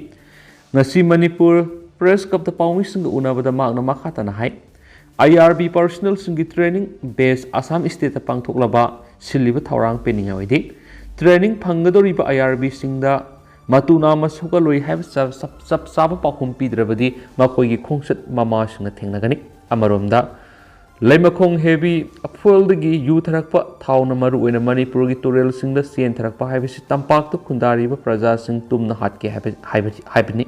ꯉꯁꯤ ꯃꯅꯤꯄꯨꯔ ꯄ꯭ꯔꯦꯁ ꯀ꯭ꯂꯕꯇ ꯄꯥꯎꯃꯤꯁꯤꯡꯒ ꯎꯅꯕꯗ ꯃꯍꯥꯛꯅ ꯃꯈꯥ ꯇꯥꯅ ꯍꯥꯏ, ꯑꯥꯏ ꯑꯥꯔ ꯕꯤ ꯄꯥꯔꯁꯣꯅꯦꯜꯁꯤꯡꯒꯤ ꯇ꯭ꯔꯦꯅꯤꯡ ꯕꯦꯁ ꯑꯁꯥꯝ ꯁ꯭ꯇꯦꯠꯇ ꯄꯥꯡꯊꯣꯛꯂꯕ ꯁꯤꯜꯂꯤꯕ ꯊꯧꯔꯥꯡ ꯄꯦꯟꯅꯤꯡꯉꯥꯏ ꯑꯣꯏꯗꯦ꯫ ꯇ꯭ꯔꯦꯅꯤꯡ ꯐꯪꯒꯗꯧꯔꯤꯕ ꯑꯥꯏ ꯑꯥꯔ ꯕꯤꯁꯤꯡꯗ ꯃꯇꯨ ꯅꯥꯝꯃ ꯁꯣꯛꯍꯜꯂꯣꯏ ꯍꯥꯏꯕ ꯆꯞ, ꯆꯞ, ꯆꯞ ꯆꯥꯕ ꯄꯥꯎꯈꯨꯝ ꯄꯤꯗ꯭ꯔꯕꯗꯤ ꯃꯈꯣꯏꯒꯤ ꯈꯣꯡꯆꯠ ꯃꯃꯥꯁꯤꯡꯅ ꯊꯦꯡꯅꯒꯅꯤ꯫ ꯑꯃꯔꯣꯝꯗ, ꯂꯩꯃꯈꯣꯡ ꯍꯦꯕꯤ ꯐꯨꯑꯦꯜꯗꯒꯤ ꯌꯨꯊꯔꯛꯄ ꯊꯥꯎꯅ ꯃꯔꯨꯑꯣꯏꯅ ꯃꯅꯤꯄꯨꯔꯒꯤ ꯇꯨꯔꯦꯜꯁꯤꯡꯗ ꯆꯦꯟꯊꯔꯛꯄ ꯍꯥꯏꯕꯁꯤ ꯇꯝꯄꯥꯛꯇ ꯈꯨꯟꯗꯥꯔꯤꯕ ꯄ꯭ꯔꯖꯥꯁꯤꯡ ꯇꯨꯝꯅ ꯍꯥꯠꯀꯦ ꯍꯥꯏꯕ, ꯍꯥꯏꯕ, ꯍꯥꯏꯕꯅꯤ꯫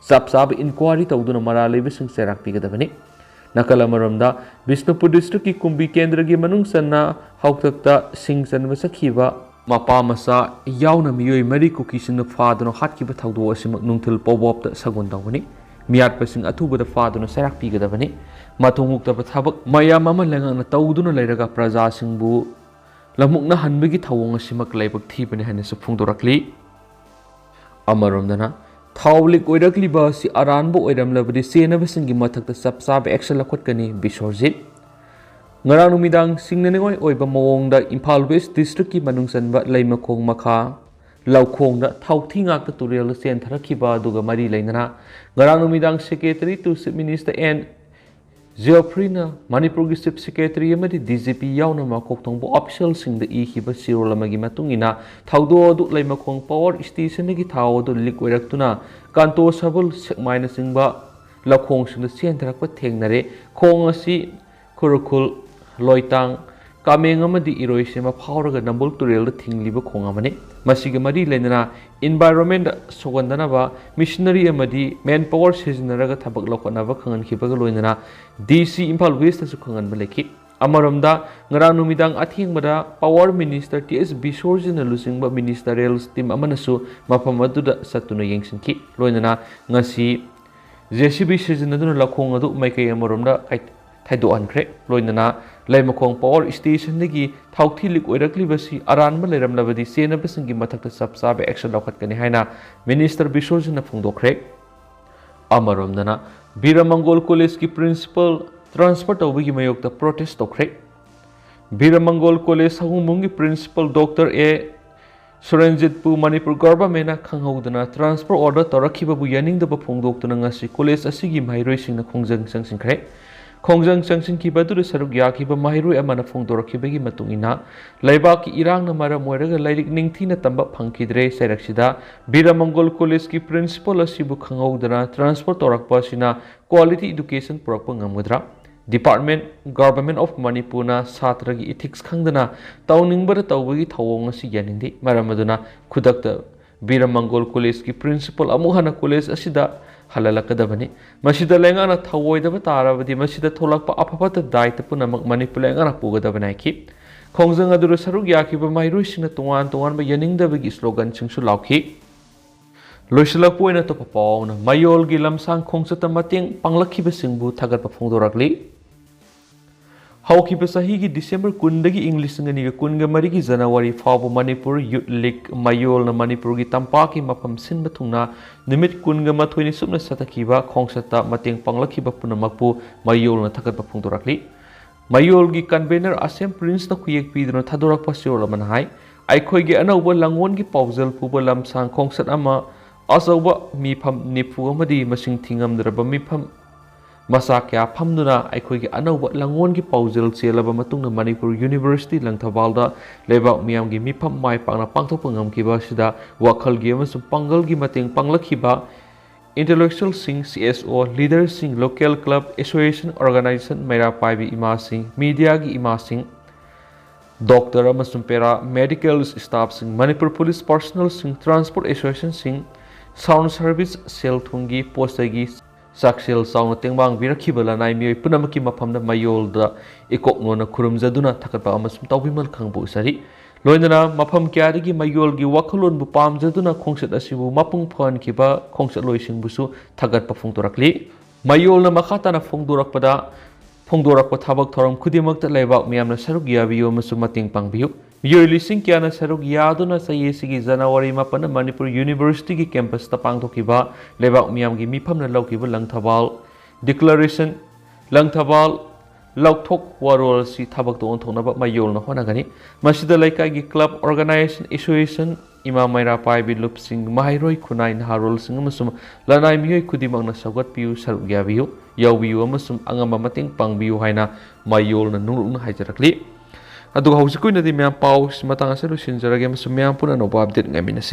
ꯆꯞ ꯆꯥꯕ ꯏꯟꯀ꯭ꯋꯥꯔꯤ ꯇꯧꯗꯨꯅ ꯃꯔꯥꯜ ꯂꯩꯕꯁꯤꯡ ꯆꯩꯔꯥꯛ ꯄꯤꯒꯗꯕꯅꯤ꯫ ꯅꯥꯀꯜ ꯑꯃꯔꯣꯝꯗ, ꯕꯤꯁꯅꯨꯄꯨꯔ ꯗꯤꯁꯇ꯭ꯔꯤꯛꯀꯤ ꯀꯨꯝꯕꯤ ꯀꯦꯟꯗ꯭ꯔꯒꯤ ꯃꯅꯨꯡ ꯆꯟꯅ ꯍꯥꯎꯇꯛꯇ ꯁꯤꯡ ꯆꯟꯕ ꯆꯠꯈꯤꯕ ꯃꯄꯥ ꯃꯆꯥ ꯌꯥꯎꯅ ꯃꯤꯑꯣꯏ ꯃꯔꯤ ꯀꯨꯀꯤꯁꯤꯡꯅ ꯐꯥꯗꯨꯅ ꯍꯥꯠꯈꯤꯕ ꯊꯧꯗꯣꯛ ꯑꯁꯤꯃꯛ ꯅꯨꯡꯊꯤꯜ ꯄꯣꯕꯣꯞꯇ ꯁꯒꯣꯟ ꯇꯧꯒꯅꯤ꯫ ꯃꯤꯌꯥꯠꯄꯁꯤꯡ ꯑꯊꯨꯕꯗ ꯐꯥꯗꯨꯅ ꯆꯩꯔꯥꯛ ꯄꯤꯒꯗꯕꯅꯤ꯫ ꯃꯊꯣꯡ ꯍꯨꯛꯇꯕ ꯊꯕꯛ ꯃꯌꯥꯝ ꯑꯃ ꯂꯩꯉꯥꯛꯅ ꯇꯧꯗꯨꯅ ꯂꯩꯔꯒ ꯄ꯭ꯔꯖꯥꯁꯤꯡꯕꯨ ꯂꯝꯃꯨꯛꯅꯍꯟꯕꯒꯤ ꯊꯧꯑꯣꯡ ꯑꯁꯤꯃꯛ ꯂꯥꯏꯕꯛ ꯊꯤꯕꯅꯤ ꯍꯥꯏꯅꯁꯨ ꯐꯣꯡꯗꯣꯔꯛꯂꯤ꯫ ꯑꯃꯔꯣꯝꯗꯅ, ꯊꯥꯎ ꯂꯤꯛ ꯑꯣꯏꯔꯛꯂꯤꯕ ꯑꯁꯤ ꯑꯔꯥꯟꯕ ꯑꯣꯏꯔꯝꯂꯕꯗꯤ ꯆꯦꯟꯅꯕꯁꯤꯡꯒꯤ ꯃꯊꯛꯇ ꯆꯞ ꯆꯥꯕ action ꯂꯧꯈꯠꯀꯅꯤ, ꯕꯤꯁ꯭ꯋꯖꯤꯠ꯫ ꯉꯔꯥꯡ ꯅꯨꯃꯤꯗꯥꯡ ꯆꯤꯡꯅꯅꯤꯡꯉꯥꯏ ꯑꯣꯏꯕ ꯃꯑꯣꯡꯗ ꯏꯝꯐꯥꯜ ꯋꯦꯁ ꯗꯤꯁꯇ꯭ꯔꯤꯛꯀꯤ ꯃꯅꯨꯡ ꯆꯟꯕ ꯂꯩꯃꯈꯣꯡ ꯃꯈꯥ ꯂꯧꯈꯣꯡꯗ ꯊꯥꯎꯊꯤ ꯉꯥꯛꯇ ꯇꯨꯔꯦꯜꯗ ꯆꯦꯟꯊꯔꯛꯈꯤꯕ ꯑꯗꯨꯒ ꯃꯔꯤ ꯂꯩꯅꯅ ꯉꯔꯥꯡ ꯅꯨꯃꯤꯗꯥꯡ Secretary to Chief Minister N ꯖꯤꯑꯣꯐ꯭ꯔꯤꯅ ꯃꯅꯤꯄꯨꯔꯒꯤ Chief Secretary ꯑꯃꯗꯤ D G P ꯌꯥꯎꯅ ꯃꯀꯣꯛ ꯊꯣꯡꯕ officialꯁꯤꯡꯗ ꯏꯈꯤꯕ ꯆꯦꯔꯣꯜ ꯑꯃꯒꯤ ꯃꯇꯨꯡ ꯏꯟꯅ, ꯊꯧꯗꯣꯛ ꯑꯗꯨ ꯂꯩꯃꯈꯣꯡ power stationꯗꯒꯤ ꯊꯥꯎ ꯑꯗꯨ ꯂꯤꯛ ꯑꯣꯏꯔꯛꯇꯨꯅ ꯀꯥꯟꯇꯣ ꯁꯕꯜ, ꯁꯦꯛꯃꯥꯏꯅꯆꯤꯡꯕ ꯂꯧꯈꯣꯡꯁꯤꯡꯗ ꯆꯦꯟꯊꯔꯛꯄ ꯊꯦꯡꯅꯔꯦ꯫ ꯈꯣꯡ ꯑꯁꯤ ꯈꯨꯔꯈꯨꯜ, ꯂꯣꯏꯇꯥꯡ, ꯀꯥꯃꯦꯡ ꯑꯃꯗꯤ ꯏꯔꯣꯏꯁꯦꯝꯕ ꯐꯥꯎꯔꯒ ꯅꯝꯕꯨꯜ ꯇꯨꯔꯦꯜꯗ ꯊꯤꯡꯂꯤꯕ ꯈꯣꯡ ꯑꯃꯅꯤ꯫ ꯃꯁꯤꯒ ꯃꯔꯤ ꯂꯩꯅꯅ environment ꯁꯣꯛꯍꯟꯗꯅꯕ machinery ꯑꯃꯗꯤ manpower ꯁꯤꯖꯤꯟꯅꯔꯒ ꯊꯕꯛ ꯂꯧꯈꯠꯅꯕ ꯈꯪꯍꯟꯈꯤꯕꯒ ꯂꯣꯏꯅꯅ D C ꯏꯝꯐꯥꯜ Westꯇꯁꯨ ꯈꯪꯍꯟꯕ ꯂꯩꯈꯤ꯫ ꯑꯃꯔꯣꯝꯗ, ꯉꯔꯥꯡ ꯅꯨꯃꯤꯗꯥꯡ ꯑꯊꯦꯡꯕꯗ Power Minister ꯇꯤ ꯑꯦꯁ ꯕꯤꯁꯣꯔꯖꯤꯅ ꯂꯨꯆꯤꯡꯕ Ministerial Team ꯑꯃꯅꯁꯨ ꯃꯐꯝ ꯑꯗꯨꯗ ꯆꯠꯇꯨꯅ ꯌꯦꯡꯁꯤꯟꯈꯤ꯫ ꯂꯣꯏꯅꯅ ꯉꯁꯤ ꯖꯦ ꯁꯤ ꯕꯤ ꯁꯤꯖꯤꯟꯅꯗꯨꯅ ꯂꯧꯈꯣꯡ ꯑꯗꯨ ꯃꯥꯏꯀꯩ ꯑꯃꯔꯣꯝꯗ ꯀꯥꯏ-, ꯊꯩꯗꯣꯛꯍꯟꯈ꯭ꯔꯦ꯫ ꯂꯣꯏꯅꯅ ꯂꯩꯃꯈꯣꯡ Power Station ꯗꯒꯤ ꯊꯥꯎ ꯊꯤ leak ꯑꯣꯏꯔꯛꯂꯤꯕꯁꯤ ꯑꯔꯥꯟꯕ ꯂꯩꯔꯝꯂꯕꯗꯤ ꯆꯦꯟꯅꯕꯁꯤꯡꯒꯤ ꯃꯊꯛꯇ ꯆꯞ ꯆꯥꯕ action ꯂꯧꯈꯠꯀꯅꯤ ꯍꯥꯏꯅ Minister ꯕꯤꯁꯣꯔꯖꯤꯅ ꯐꯣꯡꯗꯣꯛꯈ꯭ꯔꯦ꯫ ꯑꯃꯔꯣꯝꯗꯅ, ꯕꯤꯔ ꯃꯪꯒꯣꯜ College ꯀꯤ Principal transfer ꯇꯧꯕꯒꯤ ꯃꯥꯌꯣꯛꯇ protest ꯇꯧꯈ꯭ꯔꯦ꯫ ꯕꯤꯔ ꯃꯪꯒꯣꯜ College ꯁꯒꯣꯡꯕꯨꯡꯒꯤ Principal Doctor ꯑꯦ ꯁꯨꯔꯦꯟꯖꯤꯠꯄꯨ ꯃꯅꯤꯄꯨꯔ Government ꯅ ꯈꯪꯍꯧꯗꯅ transfer order ꯇꯧꯔꯛꯈꯤꯕꯕꯨ ꯌꯥꯅꯤꯡꯗꯕ ꯐꯣꯡꯗꯣꯛꯇꯨꯅ ꯉꯁꯤ college ꯑꯁꯤꯒꯤ ꯃꯍꯩꯔꯣꯏꯁꯤꯡꯅ ꯈꯣꯡꯖꯪ ꯆꯪꯁꯤꯟꯈ꯭ꯔꯦ꯫ ꯈꯣꯡꯖꯪ ꯆꯪꯁꯤꯟꯈꯤꯕ ꯑꯗꯨꯗ ꯁꯔꯨꯛ ꯌꯥꯈꯤꯕ ꯃꯍꯩꯔꯣꯏ ꯑꯃꯅ ꯐꯣꯡꯗꯣꯔꯛꯈꯤꯕꯒꯤ ꯃꯇꯨꯡ ꯏꯟꯅ, ꯂꯩꯕꯥꯛꯀꯤ ꯏꯔꯥꯡꯅ ꯃꯔꯝ ꯑꯣꯏꯔꯒ ꯂꯥꯏꯔꯤꯛ ꯅꯤꯡꯊꯤꯅ ꯇꯝꯕ ꯐꯪꯈꯤꯗ꯭ꯔꯦ꯫ ꯆꯩꯔꯛꯁꯤꯗ ꯕꯤꯔ ꯃꯪꯒꯣꯜ College ꯀꯤ Principal ꯑꯁꯤꯕꯨ ꯈꯪꯍꯧꯗꯅ transfer ꯇꯧꯔꯛꯄ ꯑꯁꯤꯅ quality education ꯄꯨꯔꯛꯄ ꯉꯝꯒꯗ꯭ꯔꯥ? Department, Government of Manipur ꯅ ꯁꯥꯇ꯭ꯔꯒꯤ ethics ꯈꯪꯗꯅ ꯇꯧꯅꯤꯡꯕꯗ ꯇꯧꯕꯒꯤ ꯊꯧꯑꯣꯡ ꯑꯁꯤ ꯌꯥꯅꯤꯡꯗꯦ꯫ ꯃꯔꯝ ꯑꯗꯨꯅ ꯈꯨꯗꯛꯇ ꯕꯤꯔ ꯃꯪꯒꯣꯜ College ꯀꯤ Principal ꯑꯃꯨꯛ ꯍꯟꯅ college ꯑꯁꯤꯗ ꯍꯜꯍꯜꯂꯛꯀꯗꯕꯅꯤ꯫ ꯃꯁꯤꯗ ꯂꯩꯉꯥꯛꯅ ꯊꯧꯑꯣꯏꯗꯕ ꯇꯥꯔꯕꯗꯤ ꯃꯁꯤꯗ ꯊꯣꯛꯂꯛꯄ ꯑꯐ ꯐꯠꯇ ꯗꯥꯏꯇ ꯄꯨꯝꯅꯃꯛ ꯃꯅꯤꯄꯨꯔ ꯂꯩꯉꯥꯛꯅ ꯄꯨꯒꯗꯕꯅꯤ ꯍꯥꯏꯈꯤ꯫ ꯈꯣꯡꯖꯪ ꯑꯗꯨꯗ ꯁꯔꯨꯛ ꯌꯥꯈꯤꯕ ꯃꯍꯩꯔꯣꯏꯁꯤꯡꯅ ꯇꯣꯉꯥꯟ ꯇꯣꯉꯥꯟꯕ ꯌꯥꯅꯤꯡꯗꯕꯒꯤ slogan ꯁꯤꯡꯁꯨ ꯂꯥꯎꯈꯤ꯫ ꯂꯣꯏꯁꯤꯜꯂꯛꯄ ꯑꯣꯏꯅ ꯑꯇꯣꯞꯄ ꯄꯥꯎꯅ ꯃꯌꯣꯜꯒꯤ ꯂꯝꯁꯥꯡ ꯈꯣꯡꯆꯠꯇ ꯃꯇꯦꯡ ꯄꯥꯡꯂꯛꯈꯤꯕꯁꯤꯡꯕꯨ ꯊꯥꯒꯠꯄ ꯐꯣꯡꯗꯣꯔꯛꯂꯤ꯫ ꯍꯧꯈꯤꯕ ꯆꯍꯤꯒꯤ December ꯀꯨꯟꯗꯒꯤ ꯏꯪ ꯂꯤꯁꯤꯡ ꯑꯅꯤꯒ ꯀꯨꯟꯒ ꯃꯔꯤꯒꯤ January ꯐꯥꯎꯕ ꯃꯅꯤꯄꯨꯔ Youth League ꯃꯌꯣꯜꯅ ꯃꯅꯤꯄꯨꯔꯒꯤ ꯇꯝꯄꯥꯛꯀꯤ ꯃꯐꯝ ꯁꯤꯟꯕ ꯊꯨꯡꯅ ꯅꯨꯃꯤꯠ ꯀꯨꯟꯒ ꯃꯥꯊꯣꯏꯅꯤ ꯁꯨꯞꯅ ꯆꯠꯊꯈꯤꯕ ꯈꯣꯡꯆꯠꯇ ꯃꯇꯦꯡ ꯄꯥꯡꯂꯛꯈꯤꯕ ꯄꯨꯝꯅꯃꯛꯄꯨ ꯃꯌꯣꯜꯅ ꯊꯥꯒꯠꯄ ꯐꯣꯡꯗꯣꯔꯛꯂꯤ꯫ ꯃꯌꯣꯜꯒꯤ convener ꯑꯁꯦꯝ ꯄ꯭ꯔꯤꯟꯁꯅ ꯈꯨꯌꯦꯛ ꯄꯤꯗꯨꯅ ꯊꯥꯗꯣꯔꯛꯄ ꯆꯦꯔꯣꯜ ꯑꯃꯅ ꯍꯥꯏ, ꯑꯩꯈꯣꯏꯒꯤ ꯑꯅꯧꯕ ꯂꯥꯡꯑꯣꯟꯒꯤ ꯄꯥꯎꯖꯦꯜ ꯄꯨꯕ ꯂꯝꯁꯥꯡ ꯈꯣꯡꯆꯠ ꯑꯃ ꯑꯆꯧꯕ ꯃꯤꯐꯝ ꯅꯤꯐꯨ ꯑꯃꯗꯤ ꯃꯁꯤꯡ ꯊꯤꯉꯝꯗ꯭ꯔꯕ ꯃꯤꯐꯝ ꯃꯆꯥ ꯀꯌꯥ ꯐꯝꯗꯨꯅ ꯑꯩꯈꯣꯏꯒꯤ ꯑꯅꯧꯕ ꯂꯥꯡꯑꯣꯟꯒꯤ ꯄꯥꯎꯖꯦꯜ ꯆꯦꯜꯂꯕ ꯃꯇꯨꯡꯗ ꯃꯅꯤꯄꯨꯔ University ꯂꯪꯊꯕꯥꯜꯗ ꯂꯩꯕꯥꯛ ꯃꯤꯌꯥꯝꯒꯤ ꯃꯤꯐꯝ ꯃꯥꯏ ꯄꯥꯛꯅ ꯄꯥꯡꯊꯣꯛꯄ ꯉꯝꯈꯤꯕ ꯑꯁꯤꯗ ꯋꯥꯈꯜꯒꯤ ꯑꯃꯁꯨꯡ ꯄꯥꯡꯒꯜꯒꯤ ꯃꯇꯦꯡ ꯄꯥꯡꯂꯛꯈꯤꯕ intellectualꯁꯤꯡ, C S O leaderꯁꯤꯡ, local club, association, organization, ꯃꯩꯔꯥ ꯄꯥꯏꯕꯤ ꯏꯃꯥꯁꯤꯡ, mediaꯒꯤ ꯏꯃꯥꯁꯤꯡ, doctor ꯑꯃꯁꯨꯡ para medical staffꯁꯤꯡ, Manipur police personnelꯁꯤꯡ, transport associationꯁꯤꯡ, sound service, ꯁꯦꯜ ꯊꯨꯝꯒꯤ, ꯄꯣꯠ ꯆꯩꯒꯤ, ꯆꯥꯛꯁꯦꯜ ꯆꯥꯎꯅ ꯇꯦꯡꯕꯥꯡꯕꯤꯔꯛꯈꯤꯕ ꯂꯅꯥꯏ ꯃꯤꯑꯣꯏ ꯄꯨꯝꯅꯃꯛꯀꯤ ꯃꯐꯝꯗ ꯃꯌꯣꯜꯗ ꯏꯀꯣꯛ ꯅꯣꯟꯅ ꯈꯨꯔꯨꯝꯖꯗꯨꯅ ꯊꯥꯒꯠꯄ ꯑꯃꯁꯨꯡ ꯇꯥꯎꯕꯤꯃꯜ ꯈꯪꯕ ꯎꯠꯆꯔꯤ꯫ ꯂꯣꯏꯅꯅ ꯃꯐꯝ ꯀꯌꯥꯗꯒꯤ ꯃꯌꯣꯜꯒꯤ ꯋꯥꯈꯜꯂꯣꯟꯕꯨ ꯄꯥꯝꯖꯗꯨꯅ ꯈꯣꯡꯆꯠ ꯑꯁꯤꯕꯨ ꯃꯄꯨꯡ ꯐꯥꯍꯟꯈꯤꯕ ꯈꯣꯡꯆꯠꯂꯣꯏꯁꯤꯡꯕꯨꯁꯨ ꯊꯥꯒꯠꯄ ꯐꯣꯡꯗꯣꯔꯛꯂꯤ꯫ ꯃꯌꯣꯜꯅ ꯃꯈꯥ ꯇꯥꯅ ꯐꯣꯡꯗꯣꯔꯛꯄꯗ, ꯐꯣꯡꯗꯣꯔꯛꯄ ꯊꯕꯛ ꯊꯧꯔꯝ ꯈꯨꯗꯤꯡꯃꯛꯇ ꯂꯩꯕꯥꯛ ꯃꯤꯌꯥꯝꯅ ꯁꯔꯨꯛ ꯌꯥꯕꯤꯌꯨ ꯑꯃꯁꯨꯡ ꯃꯇꯦꯡ ꯄꯥꯡꯕꯤꯌꯨ꯫ ꯃꯤꯑꯣꯏ ꯂꯤꯁꯤꯡ ꯀꯌꯥꯅ ꯁꯔꯨꯛ ꯌꯥꯗꯨꯅ ꯆꯍꯤ ꯑꯁꯤꯒꯤ ꯖꯅꯋꯥꯔꯤ ꯃꯥꯄꯟꯗ ꯃꯅꯤꯄꯨꯔ ꯌꯨꯅꯤꯚꯔꯁꯤꯇꯤꯒꯤ ꯀꯦꯝꯄꯁꯇ ꯄꯥꯡꯊꯣꯛꯈꯤꯕ ꯂꯩꯕꯥꯛ ꯃꯤꯌꯥꯝꯒꯤ ꯃꯤꯐꯝꯅ ꯂꯧꯈꯤꯕ ꯂꯪꯊꯕꯥꯜ ꯗꯤꯀ꯭ꯂꯥꯔꯦꯁꯟ, ꯂꯪꯊꯕꯥꯜ ꯂꯧꯊꯣꯛ ꯋꯥꯔꯣꯜ ꯑꯁꯤ ꯊꯕꯛꯇ ꯑꯣꯟꯊꯣꯛꯅꯕ ꯃꯌꯣꯜꯅ ꯍꯣꯠꯅꯒꯅꯤ꯫ ꯃꯁꯤꯗ ꯂꯩꯀꯥꯏꯒꯤ ꯀ꯭ꯂꯕ, ꯑꯣꯔꯒꯅꯥꯏꯖꯦꯁꯟ, ꯑꯦꯁꯣꯁꯤꯌꯦꯁꯟ, ꯏꯃꯥ ꯃꯩꯔꯥ ꯄꯥꯏꯕꯤ ꯂꯨꯞꯁꯤꯡ, ꯃꯍꯩꯔꯣꯏ, ꯈꯨꯟꯅꯥꯏ, ꯅꯍꯥꯔꯣꯜꯁꯤꯡ ꯑꯃꯁꯨꯡ ꯂꯅꯥꯏ ꯃꯤꯑꯣꯏ ꯈꯨꯗꯤꯡꯃꯛꯅ ꯁꯧꯒꯠꯄꯤꯌꯨ, ꯁꯔꯨꯛ ꯌꯥꯕꯤꯌꯨ, ꯌꯥꯎꯕꯤꯌꯨ ꯑꯃꯁꯨꯡ ꯑꯉꯝꯕ ꯃꯇꯦꯡ ꯄꯥꯡꯕꯤꯌꯨ ꯍꯥꯏꯅ ꯃꯌꯣꯜꯅ ꯅꯣꯡꯂꯨꯛꯅ ꯍꯥꯏꯖꯔꯛꯂꯤ꯫ ꯑꯗꯨꯒ ꯍꯧꯖꯤꯛꯀꯤ ꯑꯣꯏꯅꯗꯤ ꯃꯌꯥꯝ ꯄꯥꯎꯁꯤ ꯃꯇꯥꯡ ꯑꯁꯤꯗ ꯂꯣꯏꯁꯤꯟꯖꯔꯒꯦ ꯑꯃꯁꯨꯡ ꯃꯌꯥꯝ ꯄꯨꯟꯅ ꯑꯅꯧꯕ ꯑꯞꯗꯦꯠ ꯉꯥꯏꯃꯤꯟꯅꯁꯤ꯫